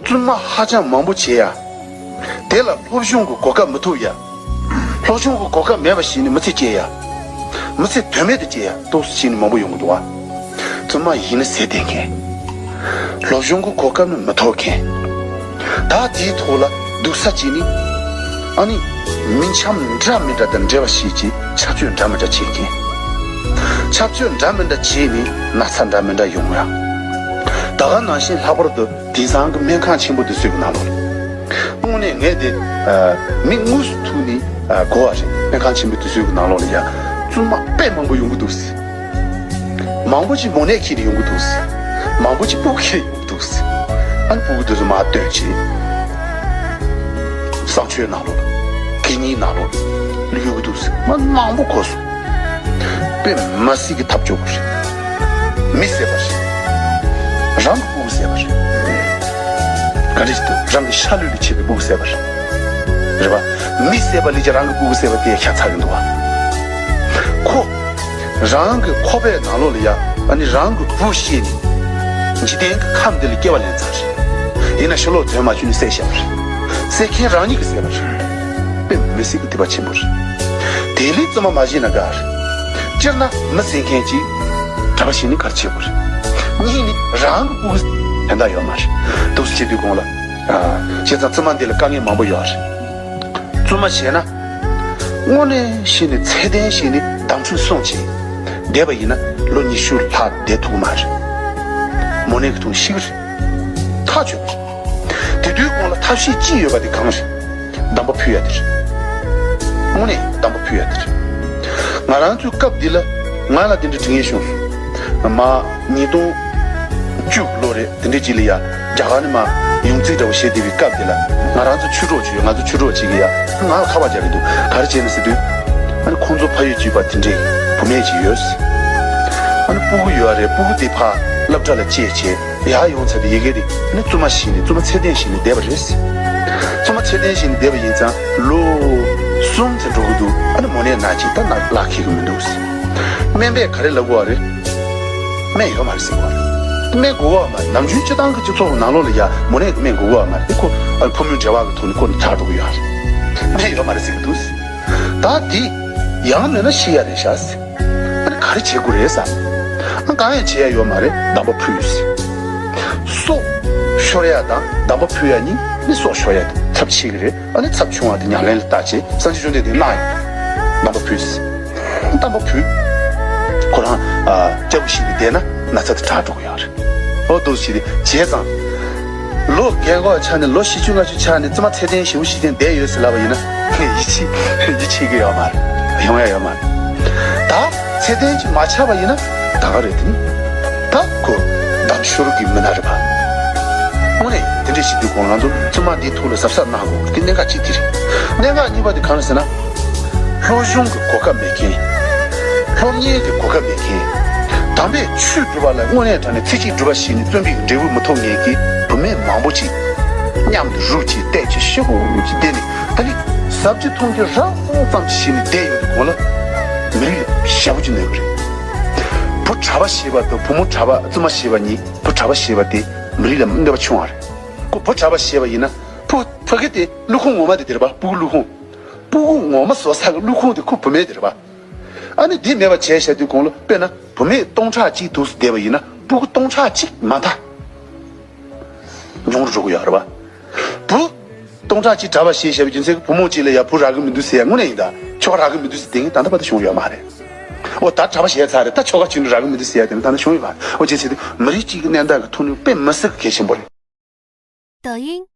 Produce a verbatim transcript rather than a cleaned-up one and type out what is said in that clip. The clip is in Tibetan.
བཙུན་མ་ཧ་ཅང་མང་པོ་བྱེད་ཡ། དེ་ལ་སློབ་སྦྱོང་གི་གོ་སྐབས་མི་ཐོབ་ཡ། སློབ་སྦྱོང་གི་གོ་སྐབས་མེད་པ་བྱས་ནས་མི་ཚེ་སྐྱེལ་ཡ། མི་ཚེ་དོན་མེད་དུ་སྐྱེལ་ཡ་ཏོག་ཙམ་བྱས་ནས་མང་པོ་ཡོང་གི་འདུག་བ། བཙུན་མ་ཡིན་ན་ཟས་བསྡད་མཁན། སློབ་སྦྱོང་གི་གོ་སྐབས་ནི་མི་ཐོབ་མཁན། ད་དེའི་ཐོག་ལ་སྡུག་ས་ཅིག་ནི། ཨ་ནི། མི་འཆམ་འདྲ་མི་འདྲ་དང་འབྲེལ་བ་བྱེད་ཀྱི་ཆབ་ཆོས་འདྲ་མི་འདྲ་བྱེད་མཁན། ཆབ་ཆོས་འདྲ་མི་འདྲ་བྱས་ནས་ན་ཚ་འདྲ་མི་འདྲ་ཡོང་ཡ། ད་ག་ནང་བཞིན་ལྷག་པར་དུ་དེང་སང་གི་སྨན་ཁང་ཆེན་པོ་དེ་ཚོའི་གི་ནང་ལོགས་ལ། དངོས་གནས་ངས་དེ་མི་དངོས་སུ་ཐུག་ནས་གོ་བ་རེད། སྨན་ཁང་ཆེན་པོ་དེ་ཚོའི་གི་ནང་ལོགས་ལ་ཡ་བཙུན་མ་དཔེ་མང་པོ་ཡོང་གི་འདུག་ཟེར། མང་པོ་ཅིག་མོ་ནད་འཁྱེར་ནས་ཡོང་གི་འདུག་ཟེར། མང་པོ་ཅིག་སྤུ་གུ་འཁྱེར་ཡོང་གི་འདུག་ཟེར། ཨ་ནི་སྤུ་གུ་དེ་ཚོ་མར་བཏོན་བྱས། གསང་སྤྱོད་ནང་ལོགས་ལ། དགེ་བསྙེན་ནང་ལོགས་ལ་ཡོང་གི་འདུག་ཟེར། མ་མང་པོ་གོ་སོང་། དཔེ་མ་སྲིད་ཀྱི་ཐབས་སྐྱོ་པོ་རེད། མི་བསད་པ་རེད། རང་གི་སྤུ་གུ་བསད་པ་རེད། ག་རེ་ཞིག་འདུག་རང་གི་ཤ་ལུས་ལས་ཆད་པའི་སྤུ་གུ་བསད་པ་རེད། རེད་པ། མི་བསད་པ་ལས་ཀྱང་རང་གི་སྤུ་གུ་བསད་པ་དེ་ཤ་ཚ་གི་འདུག་བ། ཁོ། རང་གི་ཁོག་པའི་ནང་ལོགས་ལ་ཡ། ཨ་ནི་རང་གི་བུ་ཤེས་ནས། འཇིག་རྟེན་གྱི་ཁམས་འདི་ལ་སྐྱེ་བ་ལེན་ཚར་རེད། ཡིན་ན་ཕྱི་ལོགས་དོན་མ་བྱུང་ནས་བསད་བཞག་པ་རེད། བསད་མཁན་རང་ཉིད་ཀྱིས་བསད་པ་རེད། དཔེ་མི་སྲིད་ཀྱི་སྡིག་པ་ཆེན་པོ་རེད། དེ་ལས་བཙུན་མ་མ་བྱས་ན་དགའ་རེད། སྤྱིར་ན་མི་བསད་མཁན་གྱིས་གྲྭ་པ་བྱས་ནས་ག་རེ་བྱེད་དགོས་རེད། གཉིས་ནི་རང་གི་སྤུ་གུ་ཕན་ཐོགས་ཡོད་མ་རེད། འདུག་སེ་བྱེད་དུས་གོང་ལ། ཨ། བྱས་ཙང་བཙུན་མ་འདི་ལ་དཀའ་ངལ་མང་པོ་ཡོད་རེད། བཙུན་མ་བྱས་ན། དངོས་གནས་བྱས་ནས་ཚད་ལྡན་བྱས་ནས་དམ་ཆོས་སྲུང་བྱས། བསྡད་པ་ཡིན་ན་ལོ་ཉི་ཤུ་ལྷག་བསྡད་ཐུབ་ཀྱི་མ་རེད། མོ་ནད་ཀྱི་ཐོག་ནས་ཤི་གི་རེད། ཐག་ཆོད་པ་རེད། དེ་དུས་གོང་ལ་ཐབས་ཤེས་ཅི་ཡོད་པ་དེ་གང་རེད། འདམ་བུ་ཕུལ་ཡ་དེ་རེད། དངོས་གནས་འདམ་བུ་ཕུལ་ཡ་དེ་རེད། ང་རང་ཚོའི་སྐབས་འདི་ལ་ང་ལ་དེ་འདྲ་དྲི་ངན་བྱུང་སོང་། མ། ཉིས་སྟོང་བཅུ་ལོ་རེད། དེ་འདྲའི་རྗེས་ལ་ཡ། རྒྱ་གར་ནས་མར་ཡོངས་རྫོགས་འདྲ་བོ་བྱེད་བསྡད་པའི་སྐབས་དེ་ལ། ང་རང་ཚོ་ཆོས་གྲོགས་ཅིག་ཡོད། ང་ཚོ་ཆོས་གྲོགས་ཅིག་གིས་ཡ། ང་ལ་ཁ་པར་རྒྱག་གི་འདུག་ག་རེ་བྱས་ན་ཟེར་དུས། ཨ་ནི་ཁོང་ཚོ་ཕ་ཡུལ་གཅིག་པ་དེ་འདྲའི་བུད་མེད་ཅིག་ཡོད་ཟེར། ཨ་ནི་སྤུ་གུ་ཡོད་རེད། སྤུ་གུ་དེ་ཕར་སློབ་གྲྭ་ལ་བསྐྱལ་བྱས་ཡར་ཡོང་ཚར་དུས་ཡི་གེ་དེ་ནི་བཙུན་མ་བྱས་ནས་བཙུན་མ་ཚད་ལྡན་བྱས་ནས་བསྡད་པ་རེད་ཟེར། བཙུན་མ་ཚད་ལྡན་བྱས་ནས་བསྡད་པ་ཡིན་ཙང་ལོ་གསུམ་ཙམ་འགྲོ་གི་འདུག་ཨ་ནི་མོ་ནད་ན་བྱས་ད་ན་ལག་འཁེལ་གི་མི་འདུག་ཟེར། སྨན་པས་ག་རེ་ལབ་དགོས་པ་རེད། སྨན་ཡོད་མ་རེད་ཟེར་བ་རེད། སྨན་དགོས་པ་མ་རེད། ནམ་རྒྱུན་སྤྱི་བཏང་གི་སྤྱི་ཚོགས་ནང་ལོགས་ལ་ཡ་མོ་ནད་ཀྱི་སྨན་དགོས་པ་མ་རེད། ཁོ་ཨ་ཕོ་མོའི་འབྲེལ་བ་གི་ཐོག་ནས་ཁོ་ནི་ཆགས་འགྲོ་གི་ཡོད་རེད། སྨན་ཡོད་མ་རེད་ཟེར་གི་འདུག་ད་དེ་ཡང་མེད་ན་ཤི་ཡ་རེད་ཤག་ཟེར། ཨ་ནི་ག་རེ་བྱེད་དགོས་རེད་ཟེར། ཨ་གང་ཡང་བྱེད་ཡ་ཡོད་མ་རེད། འདམ་བུ་ཕུལ་ཟེར། སྲོག་ཤོར་ཡ་དང་འདམ་བུ་ཕུལ་ཡ་གཉིས་ནི་སྲོག་ཤོར་ཡ་དེ་ཚབས་ཆེ་གི་རེད། ཨ་ནི་ཚབས་ཆུང་བ་དེ་ཉམས་ལེན་ལ་བལྟ་བྱས་སངས་རྒྱས་བཅོམ་ལྡན་འདས་གནང་ཡོད། འདམ་བུ་ཕུལ་ཟེར། འདམ་བུ་ཕུལ། ཁོ་རང་ཨ་སྐྱ་བོ་ཞིག་ཏུ་བསྡད་ན་ན་ཚ་དེ་དྲག་འགྲོ་གི་ཡོད་རེད། ཨོ་འདུག་ཞིག་དེ་བྱས་ཙང་། ལོ་རྒན་གོག་ཆགས་ནས་ལོ་བཞི་བཅུ་ལྔ་བཅུ་ཆགས་ནས་བཙུན་མ་ཚད་ལྡན་ཞེ་པོ་ཞིག་ཅན་བསྡད་ཡོད་ཟེར་ལབ་པ་ཡིན་ན་ཡིད་ཆེས་ཡིད་ཆེས་ཀྱི་ཡོད་མ་རེད། ཡོང་ཡ་ཡོད་མ་རེད། ད་ཚད་ལྡན་ཅིག་མ་ཆགས་པ་ཡིན་ན་ད་ག་རེད་དེ་ནི། ད་ཁོ་འདམ་ཤོར་གྱི་མི་སྣ་རེད་པ། དངོས་གནས་དེ་འདྲ་ཞིག་འདུག་གོང་ང་ཚོ་བཙུན་མ་འདིའི་ཐུགས་ལ་གཟབ་གཟབ་གནང་དགོས་དེ་གནད་འགག་གཅིག་དེ་རེད། གནད་འགག་གཉིས་པ་དེ་གང་རེད་ཟེར་ན། སློབ་སྦྱོང་གི་གོ་སྐབས་མེད་མཁན། སློབ་གཉེར་གྱི་གོ་སྐབས་མེད་མཁན། དམ་པའི་ཆོས་སྒྲུབ་པ་ལ་དངོས་གནས་དྲང་གནས་ཚེ་གཅིག་སྒྲུབ་པ་ཞིག་ནི་བརྩོན་པའི་འབྲས་བུ་མི་ཐོབ་མཁན་གྱི་བུད་མེད་མང་པོ་ཅིག་མཉམ་དུ་རུབ་ཅིག་བལྟས་ཅིག་ཤོག་ཅིག་བསྡད་ནས་ད་ནི་ཟབ་ཅིག་མཐོང་རྒྱུ་རག་ཙམ་ཞིག་ནི་བསྡད་ཡོད་དུས་གོང་ལ་མི་རིགས་ལ་ཞེ་པོ་ཅིག་གནོད་གི་རེད། བུ་གྲྭ་པ་ཞེས་པ་དང་བུ་མོ་གྲྭ་པ་བཙུན་མ་ཞེས་པ་གཉིས། བུ་གྲྭ་པ་ཞེས་པ་དེ་མི་རིགས་ལ་གནོད་པ་ཆུང་བ་རེད། ཁོ་བུ་གྲྭ་པ་ཞེས་པ་ཡིན་ན་ཕུ་ཕ་གི་དེ་ཀླུ་ཁོང་ངོ་མ་དེ་དེ་རེད་པ། སྤུ་གུ་ཀླུ་ཁོང་། སྤུ་གུ་ངོ་མ་བཟོ་ས་གི་ཀླུ་ཁོང་དེ་ཁོ་བུད་མེད་དེ་རེད་པ། ཨ་ནི་དེ་མེད་པ་བྱས་བཞག་དུས་གོང་ལ་དཔེར་ན་བུད་མེད་སྟོང་ཕྲག་གཅིག་འདུག་སེ་བསྡད་པ་ཡིན་ན་སྤུ་གུ་སྟོང་ཕྲག་གཅིག་མ་མཐའ་ཉུང་རུ་འགྲོ་གི་ཡོད་རེད་པ། བུ་སྟོང་ཕྲག་གཅིག་གྲྭ་པ་བྱས་བཞག་པའི་རྒྱུ་མཚན་གྱིས་བུ་མོ་གཅིག་ལ་ཡ་བུ་རག་གི་མི་འདུག་ཟེར་ཡ་དངོས་གནས་ཡིན་ད། ཁྱོ་ག་རག་གི་མི་འདུག་ཟེར་དེ་ངས་ད་ལྟ་བར་དུ་བྱུང་ཡོད་མ་རེད། ཨོ་ད་གྲྭ་པ་བྱས་ཚར་རེད། ད་ཁྱོ་ག་གཅིག་ནི་རག་གི་མི་འདུག་ཟེར་ཡ་དེ་ནི་ད་ལྟ་བྱུང་ཡོད་མ་རེད། ཨོ་བྱས་ཚེ་དེ་མི་རིགས་གཅིག་གི་གནས་སྟངས་ཀྱི་ཐོག་ནས་དཔེ་མི་སྲིད་གི་གལ་ཆེན་པོ་རེད། 抖音